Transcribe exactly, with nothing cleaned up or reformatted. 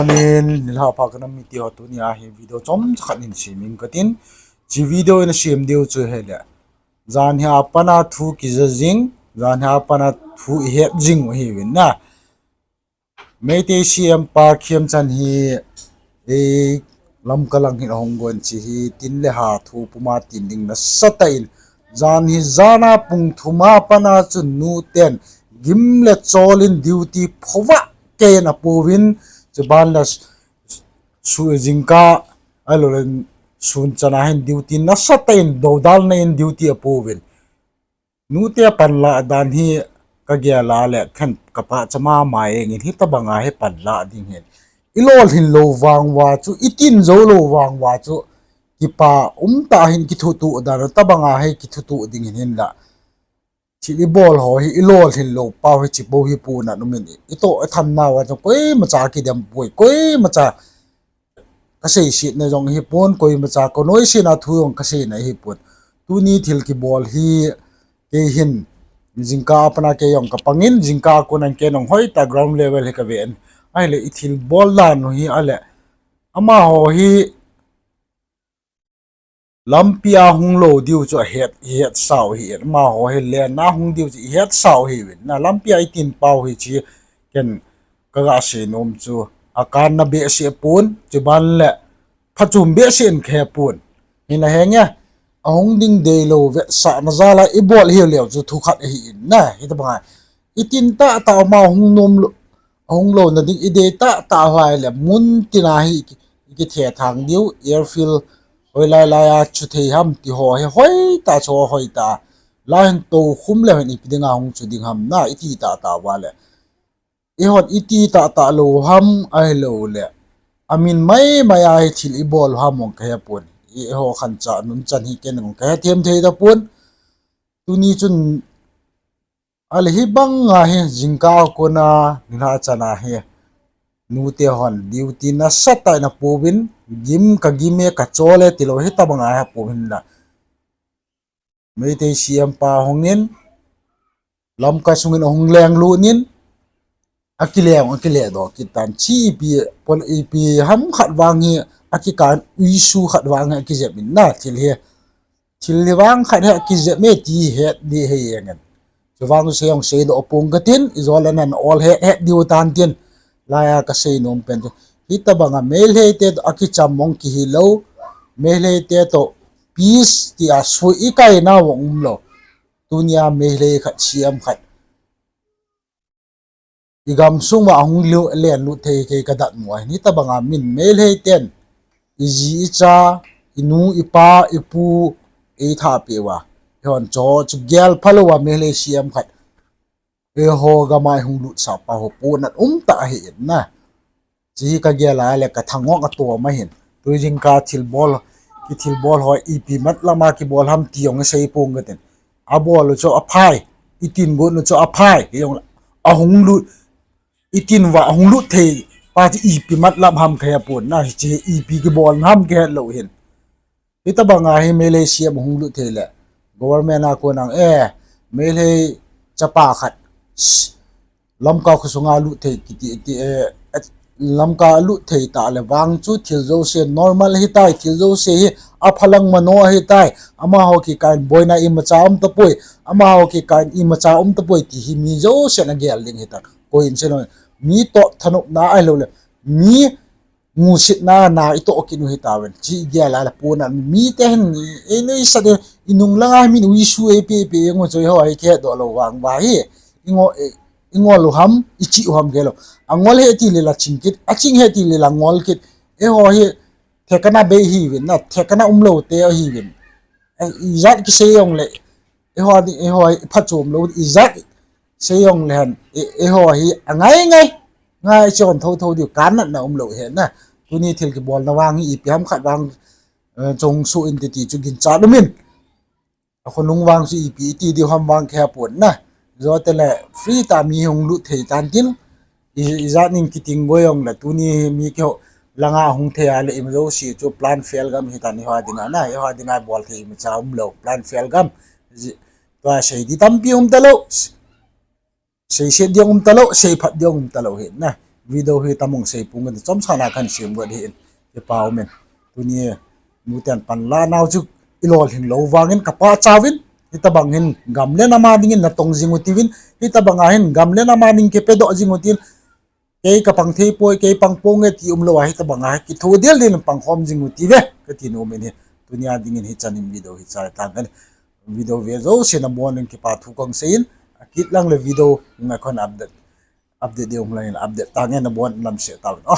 Anin, nilhah pha kanam mite ho, tunia hi video chomcha khat hin semin katin. Hiche video ina sem diu chu hile, janhi a pat a thu kija jing, janhi a pat a thu ihet jing u ahiuvin na. Meitei C M pa Khemchand hi, ei, Lamka lang hin ahung gon hiche hi tin le ha thu puma tin ding nasatah in, janhi jan a pung thum a pat a chun nuten gim le chol in duty phovah keiyin apouvin, chuban le su jingkah, ahilouleh sun chan a hin duty nasatah in, doudalna in duty apouvin. Nute panlah dan hi kagel a le khen kapachat mama jengin, hitobanga hi panlah ding hin, ilolhin lou vang uva chu, itin jou lou vang uva chu, kipa umtah hin kithutoh dan, tobanga hi kithutoh ding hin hinla, thil ibol ho hi ilolhin lou pau hiche bou hi pon a umin, itoh ithamna uva chu koimacha kidem poi, koimacha kaseisetna jong hipon, koimacha kanoisena thu jong kaseina hipon. Tuni thil kibol hi kei hin jingkah a pat a kei jong kapangin, jingkah a kon a kei jong hoitah ground level hi kaven. Ahile ithilbol dan u hi, ahile amaho hi lampi a hung lou diu chu ahet, ihetsau hi, amaho hi lenna hung diu chu ihetsau hiuvin na. Lampi a itin pau hiche ken kaga seinom chu, akanna behseh pon, chuban le phachom behseh in kahepon. Hinla henge, ahung ding deilou vetsahna jal a ibol hiu leu chu thu khat ahin na, hitobanga itin tahtah, ama hung nom lou, ahung louna ding idei tahtah uva ahile mun tina hi iki, ikithethang diu, airfield hoilai lai a chu thei ham ti ho hi hoitah chu hoitah. Lai hin toukhum leu hin ipi dinga hung chu ding ham na, iti tahtah uva le, eihon iti tahtah lou ham ahilouleh amin maimai a hi thil ibol u ham jong kahepon. Eiho khancha nunchan hi ken jong kahethem thei tapon. Tuni chun, ahile hibanga hi jingkah a kon a, nilhah chan a hi nute hon duty nasatah in apouvin, gim, kagim e, kachol e tilou hitobanga hi apouvin la, Meitei C M pa hungin, Lamka sungin ahung lenglut in, akile, akile doh kit tan. Hiche ipi, pon ipi ham khat vang hi, akikan issue khat vang hi akijep in na, thil hi, thil hi vang khat hi akijep e ti het ding ahi jengin. Chuvang chu sei jong seidoh pong katin, ijol le nan ol het het diu tan tin. Laiya kaseinom pen chu, hitobanga Meiteite toh akicham mong kihilou, Meiteite toh peace tia sui ikainau jong umlou. Tunia Meitei khat, C M khat igamsung uva ahung lenglut thei kei kadatmo ahin, hitobanga min Meiteiten iji, icha, inu, ipa, ipu eithahpeh uva, eihon chu chu gelphalouva Meitei C M khat eiho gam a ihung lutsah pau hi pon a umtah ahin na. Hiche hi kagel a le kathangvah a katom ahin. Tujingkah thilbol, kithilbol ho ipi matlam a kibol ham ti jong isei pong katin. Abol u chu aphai, itin got u chu aphai, hijongle ahung lut, itin uva ahung lut thei pa chu ipi matlam ham kahepon na, hiche ipi kibolna ham kahetlou hin. Hitobanga hi Meitei C M ahung lut thei le, government a kon a, eh, Meitei chapa khat Lamka khosunga lut thei kiti, ti, eh, Lamka lut thei tah le vang chu thil jouse normal ahitai, thil jouse hi aphalang mano ahitai, amaho kikah in boina imacha um tapoi, amaho kikah in imacha um tapoi ti hi mi jousen agel ding ahitai. Koi in seilou, mi toh thanopna ahiloule, mi musitna na itoh kit u hitauvin, hiche igel a le pon a, mite hin, ei, einoisat e, inung langa min issue eipeh peh jeng u chu eiho hi kihetdoh lou vang uva hi, ingol, ingol u ham, ichih u ham khelou. Angol he tile la ching kit, aching he tile la ngol kit. Eiho hi thekana bei hiuvin na, thekana umlou te ahiuvin. Ijat kisei jongle, eiho ding, eiho hi phachom lou, ijat sei jongle hen, eiho hi angai ngai, ngai chon thouthou diu, kannatna umlou hi na. Tuni thil kibolna vang hi ipi ham khat vang, eh, chongsoh inte ti chu ginchat umin. Akhonung vang chu ipi iti diu ham vang kahepon na. Jouteng le free tah mi hung lut thei tan tin, i, ijat in kiting goi jongle tuni mi kihou langa hung thei a le ima jouse chu plan fail gam hitan eiho dinga na, eiho dinga bol thei imacha umlou, plan fail gam. Tua sei di tampi um talou. Seiset ding um talou, seiphat ding um talou hi na. Video hi tamong sei pung in chomsana kan sem got hi in, kipa umin. Tuni nuten panla nau chu ilolhin lou vangin kapa chauvin, hitobang hin gam le nam a dingin natong jing utiuvin, hitobanga hin gam le nam a ding kipedoh jing utin, kei kapang theipoi, kei pang ponge ti umlou a, hitobanga hi kithudel din pangkhom jing utiuve, kati nomin hi. Tunia dingin hichan in video hi chai tang kan. Video ve jouse nabon in kipa thu kong seiyin, akit lang le video ngai khon update, update ding um langin update tange, nabon lamseh tauvin o.